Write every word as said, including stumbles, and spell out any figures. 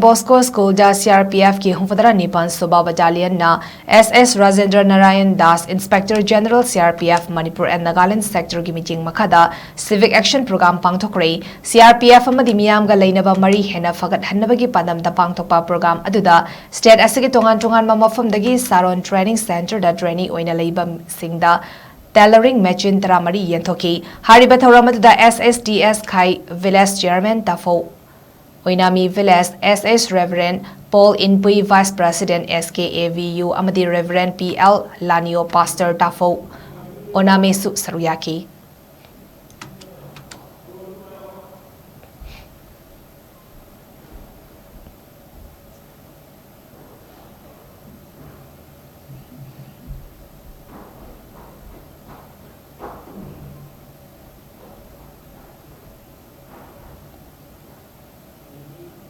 Bosco School ꯗ C R P F ꯀꯤ ꯍꯨꯝꯐꯨꯇꯔꯥ ꯅꯤꯄꯥꯟ ꯁꯨꯕ Battalion ꯅ S S Rajendra Narayan Das, Inspector General C R P F Manipur and Nagaland Sector ꯒꯤ ꯃꯤꯠꯌꯦꯡ ꯃꯈꯥꯗ Civic Action Program ꯄꯥꯡꯊꯣꯛꯈ꯭ꯔꯦ꯫ C R P F ꯑꯃꯗꯤ ꯃꯤꯌꯥꯝꯒ ꯂꯩꯅꯕ ꯃꯔꯤ ꯍꯦꯟꯅ ꯐꯒꯠꯍꯟꯅꯕꯒꯤ ꯄꯥꯟꯗꯝꯗ ꯄꯥꯡꯊꯣꯛꯄ program ꯑꯗꯨꯗ state ꯑꯁꯤꯒꯤ ꯇꯣꯉꯥꯟ ꯇꯣꯉꯥꯟꯕ ꯃꯐꯝꯗꯒꯤ Saron Training Center ꯗ trainee ꯑꯣꯏꯅ ꯂꯩꯕꯁꯤꯡꯗ tailoring machine ꯇꯔꯥꯃꯔꯤ ꯌꯦꯟꯊꯣꯛꯈꯤ꯫ ꯍꯥꯏꯔꯤꯕ ꯊꯧꯔꯝ ꯑꯗꯨꯗ S S T S Khai Village Chairman Tafo Oinami, Village S S Reverend Paul Inpui, Vice President S K A V U ꯑꯃꯗꯤ Reverend P L Lanio, Pastor Tafo Oinami ꯁꯨ ꯁꯔꯨꯛ ꯌꯥꯈꯤ꯫